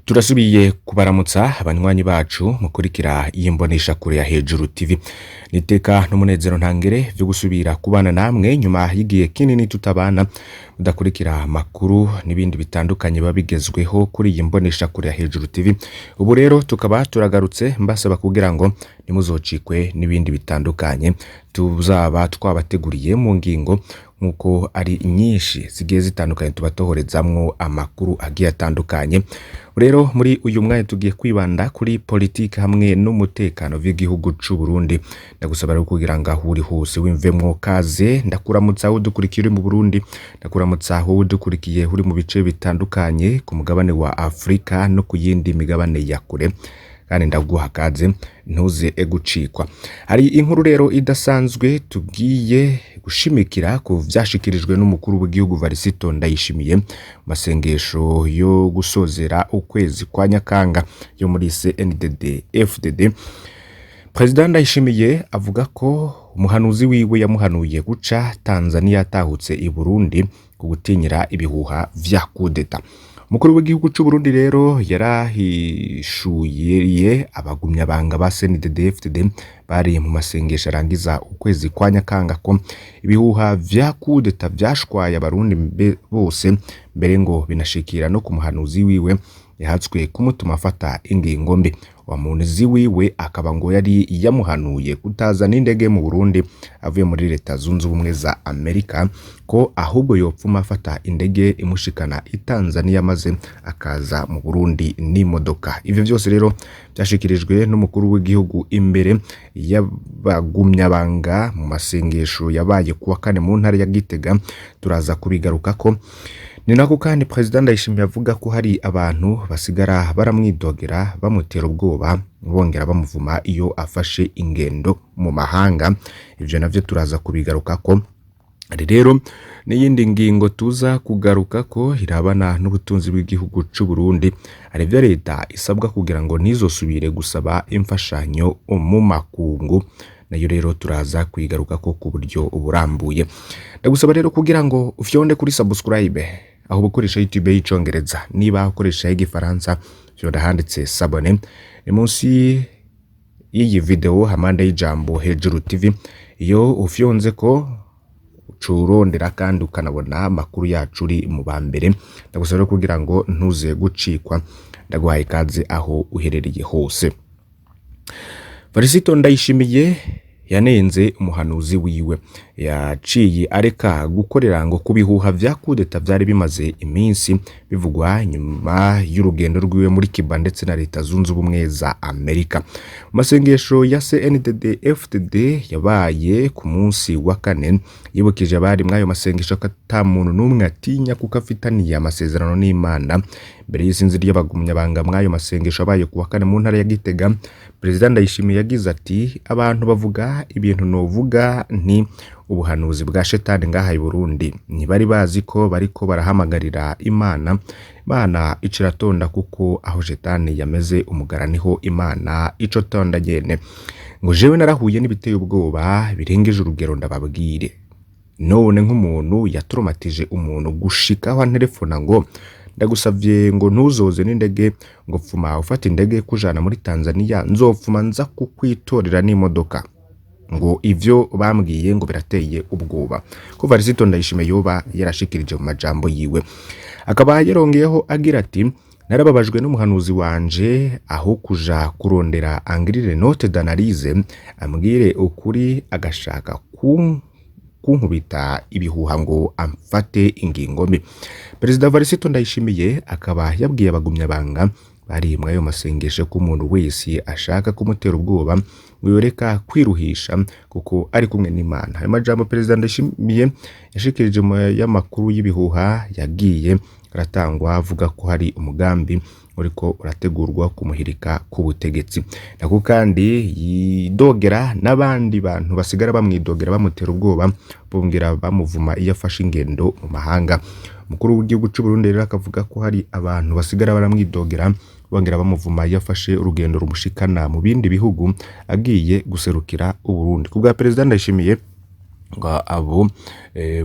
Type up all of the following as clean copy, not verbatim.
Turasubiye kubaramutsa abanywanyi bacu mukurikira iyi mboneshakure ya Hejuru TV. Niteka n'umunezero ntangere vyo gusubira kubana namwe nyuma y'igihe kinini tutabana, mudakurikira amakuru n'ibindi bitandukanye biba bigezweho kuri iyi mboneshakure ya Hejuru TV. Ubu rero tukaba turagarutse, mbasaba kugira ngo ntimuzocikwe n'ibindi bitandukanye tuzaba twabateguriye mu ngingo nk'uko ari nyinshi zigiye zitandukanye, tubatohorezamwo amakuru agiye atandukanye. Rero muri uyu mwanya tugiye kwibanda kuri politiki hamwe n'umutekano vy'igihugu c'u Burundi. Ndagusaba rero kugira ngo aho uri hose wimvemwo kaze. Ndakuramutsa aho udukurikiye uri mu Burundi, ndakuramutsa aho udukurikiye uri mu bice bitandukanye ku mugabane wa Afrika no ku yindi migabane ya kure, kandi ndaguha kaze, ntuze gucikwa. Hari inkuru rero idasanzwe tugiye gushimikira ku vyashikirijwe n'umukuru w'igihugu Varisito Ndayishimiye mu masengesho yo gusozera ukwezi kwa Nyakanga yo muri CNDD FDD. Perezida Ndayishimiye avuga ko umuhanuzi wiwe yamuhanuye guca Tanzania atahutse i Burundi ku gutinyira ibihuha vya kudeta. Umukuru w'igihugu c'u Burundi rero yarahishuriye abagumyabanga ba CNDD-FDD bari mu masengesho arangiza ukwezi kwa Nyakanga ko ibihuha vya kudeta vyashwaye abarundi bose, mbere ngo binashikira no ku muhanuzi wiwe yahatswe kumutuma afata ingingo mbi. Wa muhanuzi wiwe akaba ngo yari yamuhanuye kutaza n'indege mu Burundi avuye muri Leta Zunze Ubumwe za Amerika, ko ahubwo yopfuma afata indege imushikana i Tanzania maze akaza mu Burundi n'imodoka. Ivyo vyose rero vyashikirijwe n'umukuru w'igihugu imbere y'abagumyabanga mu masengesho yabaye kuwa kane mu ntara ya Gitega. Turaza kubigarukako. Ni nako kandi Perezida Ndayishimiye avuga ko hari abantu basigara baramwidogera, bamutera ubwoba, bongera bamuvuma iyo afashe ingendo mu mahanga. Ivyo navyo turaza kubigarukako. Hari rero n'iyindi ngingo tuza kugarukako irabana n'ubutunzi bw'igihugu c'u Burundi. Hari ivyo leta isabwa kugira ngo ntizosubire gusaba imfashanyo mu makungu, nayo rero turaza kuyigarukako ku buryo burambuye. Ndagusaba rero kugira ngo ufyonde kuri subscribe aho ukoresha YouTube y'icongereza. Niba ukoresha y'igifaransa, fyonda handitse s'abonner, ni munsi y'iyi video hamande y'ijambo Hejuru TV. Iyo ufyonze ko curondera kandi ukanabona amakuru yacu uri mu ba mbere. Ndagusaba rero kugira ngo ntuze gucikwa. Ndaguhaye ikaze aho uherereye hose. Varisito Ndayishimiye yanenze umuhanuzi wiwe yaciye areka gukorera ngo ku bihuha vya kudeta vyari bimaze iminsi bivugwa nyuma y'urugendo rwiwe muri Cuba ndetse na Leta Zunze Ubumwe za Amerika. Mu masengesho ya CNDD FDD yabaye ku munsi wa kane, yibukije abari mw'ayo masengesho ko ata muntu n'umwe atinya kuko afitaniye amasezerano n'Imana. Mbere y'isinzi ry'abagumyabanga mw'ayo masengesho abaye ku wa kane mu ntara ya Gitega, Perezida Ndayishimiye yagize ati: "Abantu bavuga ibintu, novuga nti ubuhanuzi bwa shetani ngaha i Burundi. Ntibari bazi ko bariko barahamagarira Imana. Imana ica iratonda, kuko aho shetani yameze umugara niho Imana ico tonda nyene. Ngo jewe narahuye n'ibiteye ubwoba birengeje urugero, ndababwire. None nk'umuntu yatoromatije umuntu gushika aho anterefona ngo ndagusavye ngo ntuzoze n'indege, ngo pfuma ufata indege kujana muri Tanzania, nzopfuma nza kukwitorera n'imodoka. Ngo ivyo bambwiye ngo birateye ubwoba." Ko Varisito Ndayishimiye yoba yarashikirije mu majambo yiwe, akaba yarongeyeho agira ati: "Narababajwe n'umuhanuzi wanje, aho kuja kurondera angirire note d'analyse ambwire ukuri, agashaka kunkubita ibihuha ngo amfate ingingo mbi." Perezida Varisito Ndayishimiye akaba yabwiye abagumyabanga bari mw'ayo masengesho ko umuntu wese ashaka kumutera ubwoba ngo yoreka kwiruhisha kuko ari kumwe n'Imana. Ayo majambo Perezida Ndayishimiye yashikirije mu y'amakuru y'ibihuha yagiye aratangwa avuga ko hari umugambi uriko urategurwa kumuhirika ku butegetsi. Nako kandi yidogera n'abandi bantu basigara bamwidogera, bamutera ubwoba, bongera bamuvuma iyo afashe ingendo mu mahanga. Umukuru w'igihugu c'u Burundi rero akavuga ko hari abantu basigara baramwidogera, bongera bamuvuma iyo afashe urugendo rumushikana mu bindi bihugu agiye guserukira Uburundi. Ku bwa Perezida Ndayishimiye, Ngo abo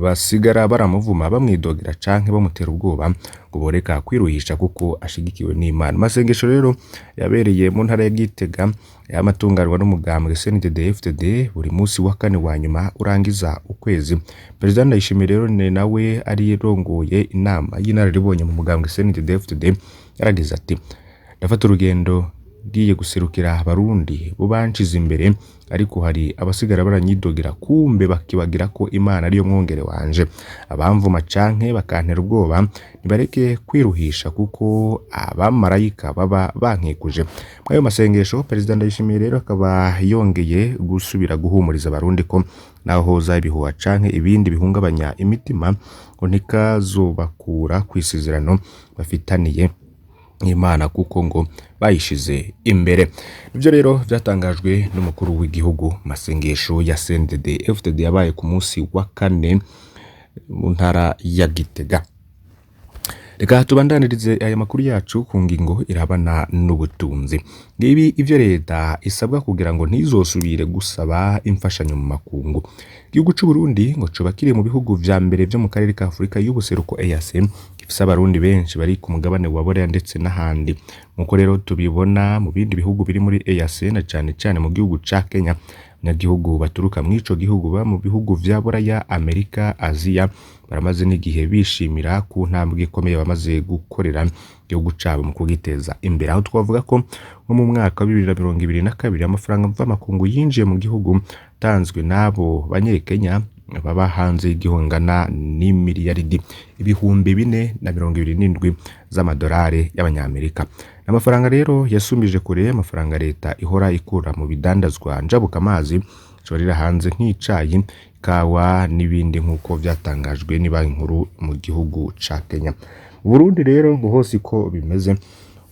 basigara baramuvuma, bamwidogera canke bamutera ubwoba, ngo boreka kwiruhisha kuko ashigikiwe n'Imana. Amasengesho rero yabereye mu ntara ya Gitega yamatunganwa n'umugambwe CNDD-FDD buri musi wa kane wa nyuma urangiza ukwezi. Perezida Ndayishimiye rero ni nawe arirongoye inama y'inararibonye mu mugambwe CNDD-FDD, yaragize ati: "Ndafata urugendo ngiye guserukira Abarundi bo banshize imbere, ariko hari abasigara baranyidogera, kumbe bakibagira ko Imana ariyo mwongere wanje. Abamvuma canke bakantera ubwoba nibareke kwiruhisha kuko abamarayika baba bankikuje." Muri ayo masengesho, Perezida Ndayishimiye rero akaba yongeye gusubira guhumuriza Abarundi ko naho hoza ibihuha canke ibindi bihungabanya imitima, ngo ntikazobakura kw'isezerano bafitaniye Imana kuko ngo bayishize imbere. Ivyo rero vyatangajwe n'umukuru w'igihugu. Masengesho ya CNDD FDD yabaye ku munsi wa kane mu ntara ya Gitega. Reka tubandanirize aya makuru yacu ku ngingo irabana n'ubutunzi. Ngibi ivyo leta isabwa kugira ngo ntizosubire gusaba imfashanyo mu makungu. Igihugu c'u Burundi ngo coba kiri mu bihugu vya mbere vyo mu karere ka Afurika y'ubuseruko EAC gifise Abarundi benshi bari ku mugabane wa Buraya ndetse n'ahandi. Nkuko rero tubibona mu bindi bihugu biri muri EAC na cane cane mu gihugu ca Kenya, abanyagihugu baturuka mw'ico gihugu ba mu bihugu vya Buraya, Amerika, Aziya baramaze n'igihe bishimira ku ntambwe ikomeye bamaze gukorera igihugu cabo mu kugiteza imbere. Aho twavuga ko nko mu mwaka wa 2022 amafaranga mvamakungu yinjiye mu gihugu atanzwe n'abo Banyekenya baba hanze y'igihugu angana n'imiliyaridi 4027 z'amadolari y'Abanyamerika. Amafaranga rero yasumbije kure amafaranga leta ihora ikura mu bidandazwa njabukamazi ishorera hanze nk'icayi, ikawa n'ibindi, nk'uko vyatangajwe n'ibanki nkuru mu gihugu ca Kenya. Mu Burundi rero ngo hose iko bimeze,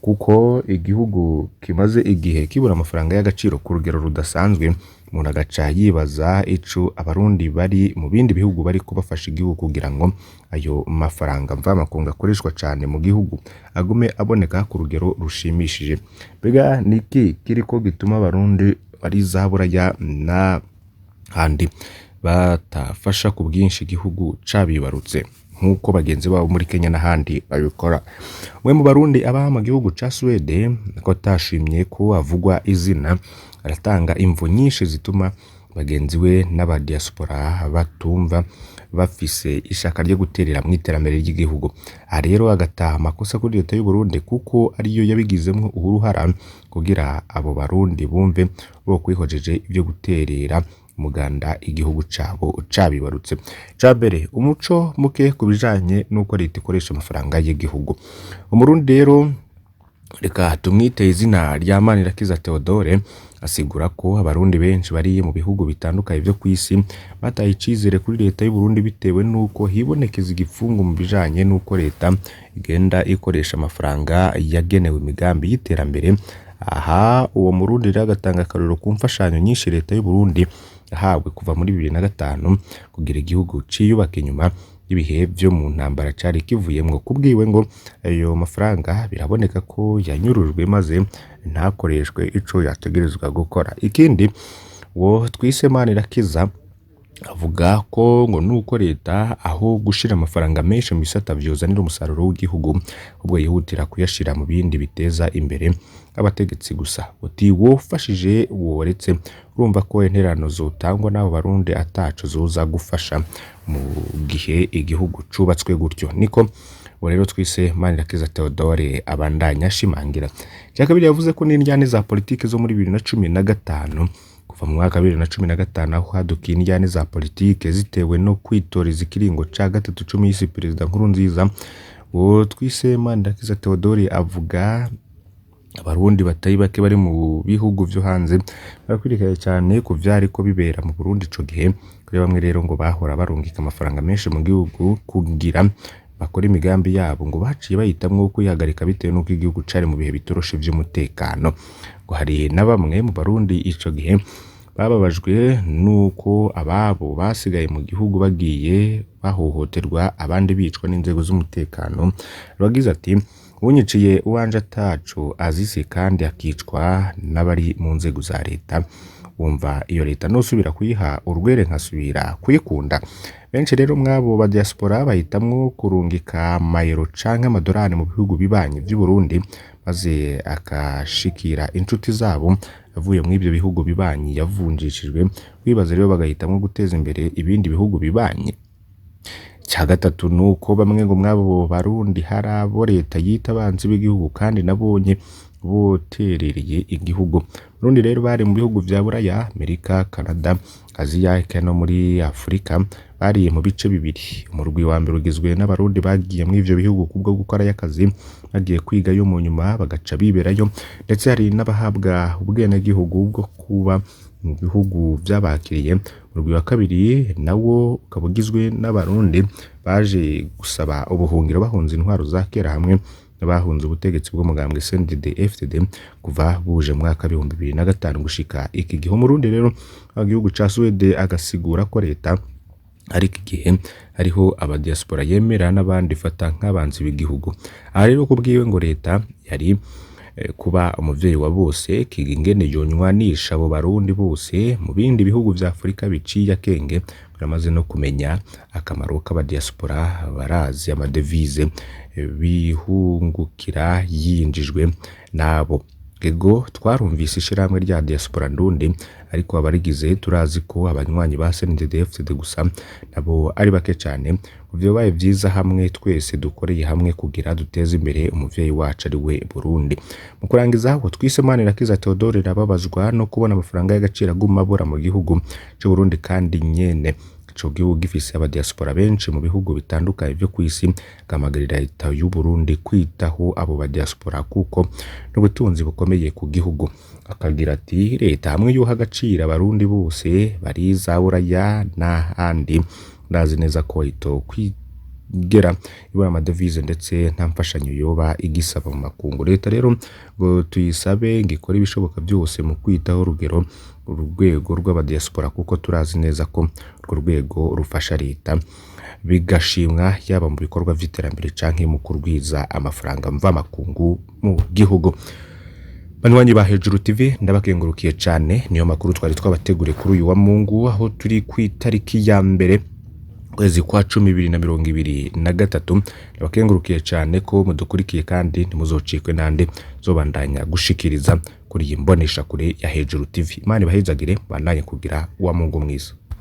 kuko igihugu kimaze igihe kibura amafaranga y'agaciro ku rugero rudasanzwe, umuntu agaca yibaza ico Abarundi bari mu bindi bihugu bariko bafasha igihugu kugira ngo ayo mafaranga mvamakungu akoreshwa cane mu gihugu agume aboneka ku rugero rushimishije. Mbega niki kiriko gituma Abarundi bari za Buraya n'ahandi batafasha ku bwinshi igihugu cabibarutse nk'uko bagenzi babo muri Kenya n'ahandi babikora? Umwe mu Barundi aba mu gihugu ca Suwede, ko atashimye ko avugwa izina, aratanga imvo nyinshi zituma bagenzi we n'aba diaspora batumva bafise ishaka ryo guterera mu iterambere ry'igihugu. Aha rero agataha amakosa kuri leta y'u Burundi kuko ariyo yabigizemwo uruhara kugira abo Barundi bumve bo kwihojeje ivyo guterera umuganda igihugu cabo cabibarutse. Icambere, umuco muke ku bijanye n'uko leta ikoresha amafaranga y'igihugu. Umurundi rero, reka tumwite izina rya Manirakiza Theodore, asigura ko Abarundi benshi bari mu bihugu bitandukanye vyo kw'isi bataye icizere kuri leta y'u Burundi bitewe n'uko hibonekeza igipfungu mu bijanye n'uko leta igenda ikoresha amafaranga yagenewe imigambi y'iterambere. Aha uwo Murundi rero agatanga akarorero ku mfashanyo nyinshi leta y'u Burundi yahawe kuva muri 2005 kugira igihugu ciyubake inyuma y'ibihe vyo mu ntambara cari kivuyemwo. Kubwiwe ngo ayo mafaranga biraboneka ko yanyurujwe maze ntakoreshwe ico yategerezwa gukora. Ikindi uwo twise Manirakiza avuga ko ngo nuko leta aho gushira amafaranga menshi mu bisata vyozanira umusaruro w'igihugu, ahubwo yihutira kuyashira mu bindi biteza imbere abategetsi gusa. Uti wofashije woretse, urumva ko intererano zotangwa n'abo Barundi ataco zoza gufasha mu gihe igihugu cubatswe gutyo. Niko uwo rero twise Manirakiza Theodore abandanya ashimangira. Icya kabiri, yavuze ko n'indyane za politike zo muri 2015, kuva mu mwaka wa 2015 aho hadukiye indyane za politike zitewe no kwitoreza ikiringo ca gatatu c'umuyisi Perezida Nkurunziza. Uwo twise Manirakiza Theodore avuga Abarundi batari bake bari mu bihugu vyo hanze barakwirikira cyane ku vyariko bibera mu Burundi ico gihe. Kuri bamwe rero ngo bahora barungika amafaranga menshi mu gihugu kugira bakora imigambi yabo, ngo baciye bahitamwo kuyihagarika bitewe n'uko igihugu cari mu bihe bitoroshe vy'umutekano. Ngo hari na bamwe mu Barundi ico gihe bababajwe n'uko ababo basigaye mu gihugu bagiye bahohoterwa, abandi bicwa n'inzego z'umutekano. Bagize ati: "Unyiciye uwanje ataco azise kandi akicwa n'abari mu nzego za leta, Wumva iyo leta nosubira kuyiha urwere nkasubira kuyikunda? Benshi rero mwabo ba diaspora bahitamwo kurungika amayero canke amadorari mu bihugu bibanyi vy'u Burundi, maze akashikira inshuti zabo avuye muri ivyo bihugu bibanyi yavunjishijwe. Wibaza rero bagahitamwo guteza imbere ibindi bihugu bibanyi. Icya gatatu ni uko bamwe ngo mw'abo Barundi hari abo leta yita abansi b'igihugu kandi nabonye boterereye igihugu. Abarundi rero bari mu bihugu vya Buraya, Amerika, Canada, Aziya eka no muri Afurika bari mu bice bibiri. Umurwi wa mbere ugizwe n'Abarundi bagiye muri ivyo bihugu kubwo gukorayo akazi, bagiye kwigayo, mu nyuma bagaca biberayo, ndetse hari n'abahabwa ubwenegihugu bwo kuba mu bihugu vyabakiriye. Umurwi wa kabiri nawo ukaba ugizwe n'Abarundi baje gusaba ubuhungiro bahunze intwaro za kera hamwe n'abahunze ubutegetsi bw'umugambwe CNDD FDD kuva buje mu mwaka 2005 gushika iki gihe. Umurundi rero mu gihugu ca Suwede agasigura ko leta ariko igihe hariho abadiaspora yemera n'abandi ifata nk'abanzi b'igihugu. Aha rero kubwiwe ngo leta yari kuba umuvyeyi wa bose, kiga ingene yonywanisha abo Barundi bose mu bindi bihugu vya Afurika biciye akenge, baramaze no kumenya akamaro k'abadiaspora, barazi amadevize bihungukira yinjijwe nabo. Ego, twarumvise ishirahamwe rya diaspora ndundi, ariko abarigize turazi ko abanywanyi ba CNDD-FDD gusa nabo ari bake cane. Vyobaye vyiza hamwe twese dukoreye hamwe kugira duteze imbere umuvyeyi wacu ari we Burundi. Mu kurangiza, aho twise Manirakiza Theodore arababazwa no kubona amafaranga y'agaciro aguma abura mu gihugu c'u Burundi kandi nyene ico gihugu gifise abadiaspora benshi mu bihugu bitandukanye vyo kw'isi. Agahamagarira leta y'u Burundi kwitaho abo badiaspora kuko n'ubutunzi bukomeye ku gihugu. Akagira ati: "Leta hamwe yoha agaciro Abarundi bose bari za Buraya n'ahandi, ndazi neza ko itokwigera ibura amadevize ndetse nta mfashanyo yoba igisaba mu makungu. Leta rero ngo tuyisabe ngo ikore ibishoboka byose mu kwitaho urugero urwego rw'abadiaspora, kuko turazi neza ko urwo rwego rufasha leta bigashimwa, yaba mu bikorwa vy'iterambere canke mu kurwiza amafaranga mvamakungu mu gihugu." Banywanyi ba Hejuru TV, ndabakengurukiye cane. Niyo makuru twari twabateguriye kuri uyu wa Mungu, aho turi ku itariki ya mbere kwezi kwa 10 2023. Ndabakengurukiye cane ko mudukurikiye, kandi ntimuzocikwe nande zobandanya gushikiriza kuri iyi mbonesha kure ya Hejuru TV. Imana ibahezagire, bandanye kugira uwa Mungu mwiza.